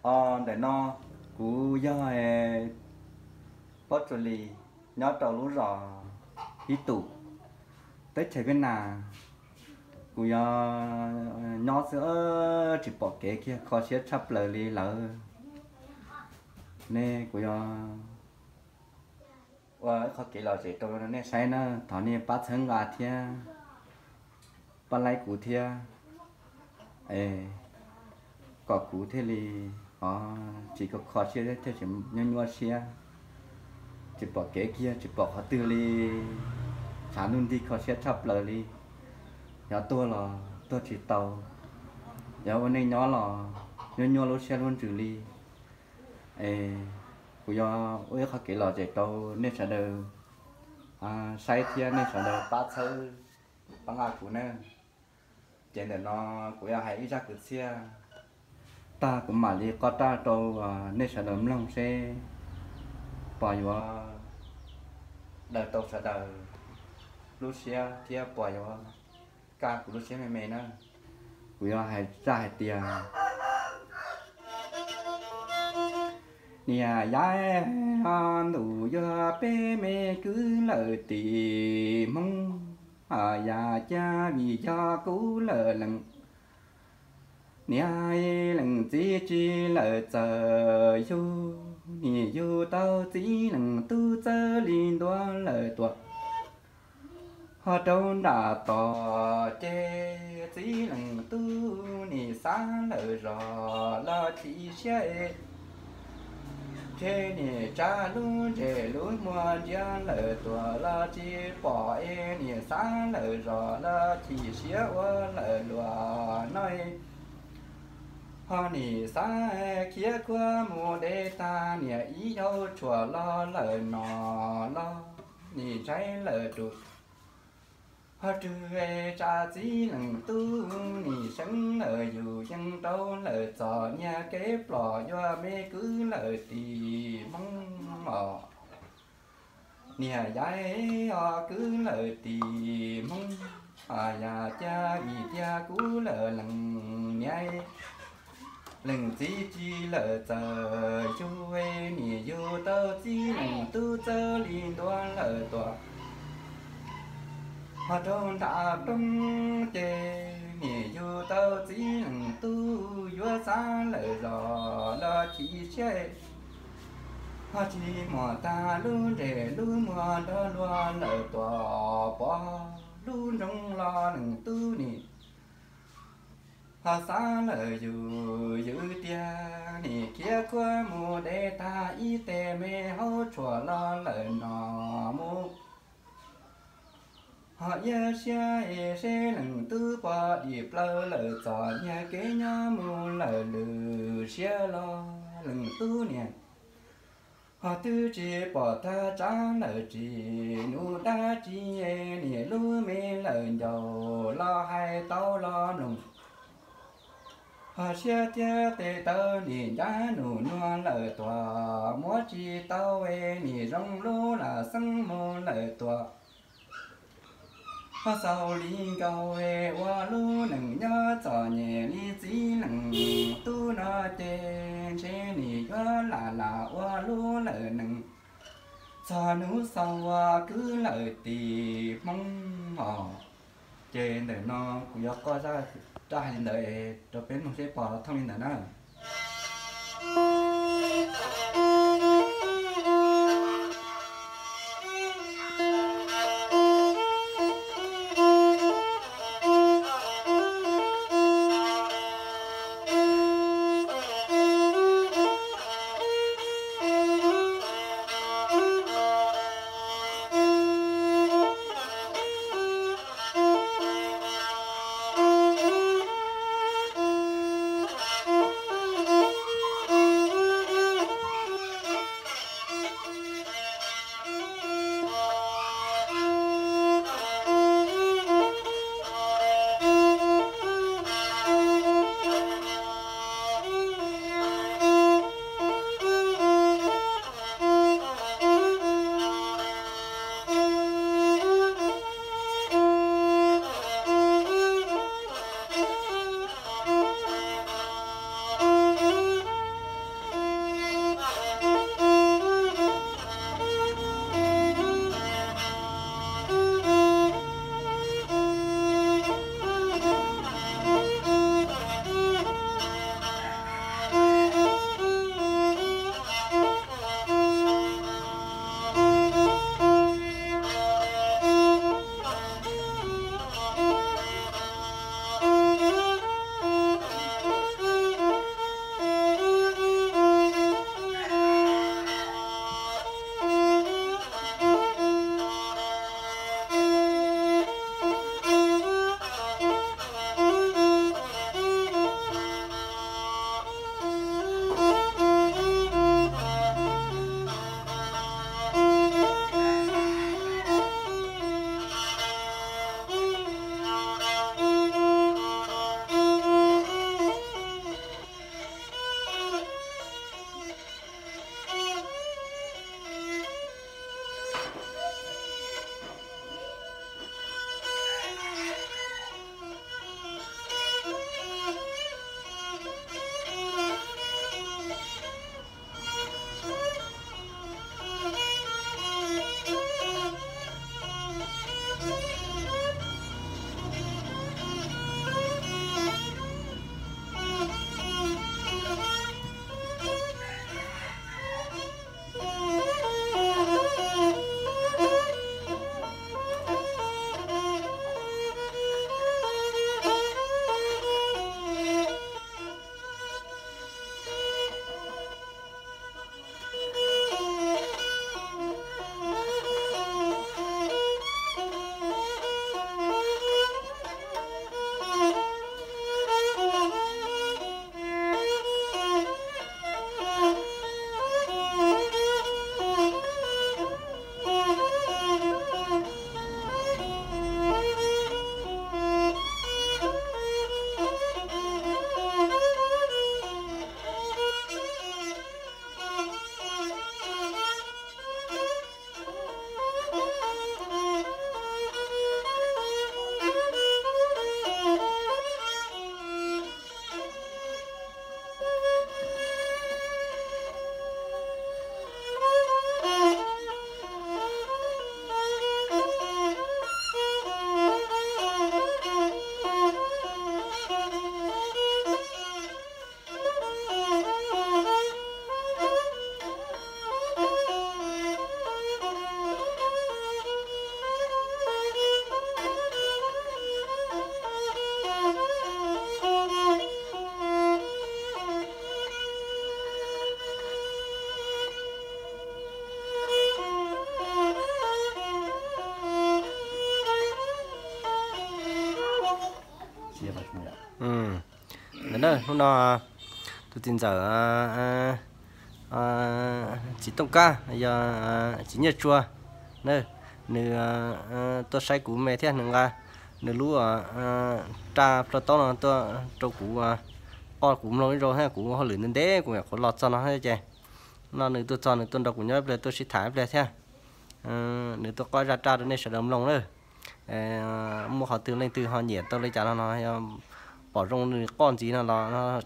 Os, ntawm no kuv yog Pob Tsuas Lis, nyob rau lub zos Hib Tum, teb chaws Viaj Nam. Kuv yog nyob xwb tsis pom kev kiag, kho siab tshaj plaws li lawm. Ne kuv yog ua ib qho kev lom zem rau nej saib na, thov nej pab txhawb nqa thiab pab like kuv thiab, kom kuv thiaj li tsis kho siab thiab tsis nyuaj nyuaj siab, tsis pom kev kiag, tsis pom qhov twg li, tshav ntuj nti kho siab tshaj plaws li. Yog tuag los tuag tsis tau, yog ua neej nyob los nyuaj nyuaj lub siab lub ntsws li. Es kuv yog ua ib qho kev lom zem rau nej sawv daws saib thiab nej sawv daws pab txhawb pab nqa kuv na. Ces ntawm no kuv yog hais ib zaj kwv txhiaj tag kuv mam li qoj raj rau nej sawv daws mloog seb puas yuav daws tau sawv daws lub siab thiab puas yuav kaj kuv lub siab me me na. Kuv yog hais zaj hais tias niam yau, ntuj yuav peb me kwv lawm tim Hmoob, yam cia vim yog kuv lawm lees niam, lees txiv tsis lawm txawm yug, nim yug tau txiv leej tub txawj li ntuav lawm tuaj. Ho rau nram tod ces txiv leej tub nim xav lawm zos los chim siab es, ntshe nim tsa lub ntsej lub muag ntsiag lawm tuaj los tsis pom es nim xav lawm zos los chim siab ua lawm luag no. Ho nim xav khiav khuav mus de tag niam ib yau tshuam los lawm no los nim ntshai lawm rus. Ho rwg tsa txiv leej tub nim seev lawm yus yeej rau lawm txom nyag kev plom yuav me kwv lawm tim Hmoob os. Niam yau os, kwv lawm tim Hmoob, yam cia vim tiag kuv lawm lees niam, lees txiv tsis lawm txawm yug, nim yug tau txiv leej tub txawj li ntuav lawm tuaj. Ho rau nram roob ces nim yug tau txiv leej tub yuav xav lawm zos los chim siab, ho tsis muaj tag lub ntsej lub muag nrog luag lawm tuaj pom lub nroog los leej tub nim ho xav lawm yus yws tiag, nim khiav khuav mus de tag ib teg me hauv tshuam los lawm no mus. Ho iab siab es seb leej tub puas dim plaws lawm txom nyag kev nyob mus lawm lwm siab los leej tub niam ho twb tsis pom tag tsav lawm tsis num dab tsi, nim lub me lawm ncaus los hais tau los mloog. Ho siab thiab tes taw nim ncab num nuag lawm tuaj, muab tsis tau nim zoo lub lam xeeb mus lawm tuaj. Ho xaus li nkaus ua lub neej nyob txom nyem li txiv leej tub no ces ntshe nim yuav lam lam ua lub lawm neej txog hnub xaus ua kwv lawm tim Hmoob os. Ces ntawm no kuv yuav qoj zaj raj hais li ntawd rau peb mloog seb puas thooj li ntawd na. Na, hnub no tus txiv ntxawm Txiv Tooj Kab, yog Txiv Nyiaj Tsua na, nws tuaj saib kuv me thiab nws nqa nws lub raj plho taub no tuaj rau kuv, qoj kuv mloog ib zaug thiab. Kuv hauj lwm ntev ntev kuv mam qhuav los txog no ces no nws tuaj txog nws tuaj nrog kuv nyob ib pliag tuaj sib tham ib pliag thiab. Nws tuaj qoj zaj raj rau nej sawv daws mloog na. Muaj qhov twg leej twg ho nyiam tau li cas no no, pom zoo nws qoj ntxiv no los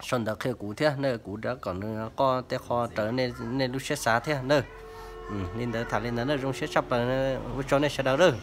sau ntawv qhia kuv thiab na, kuv rov kom nws qoj tej qho raws nej lub siab xav thiab na. Li ntawd tham li ntawd na, zoo siab tshaj plaws, ua tsaug nej sawv daws lawm.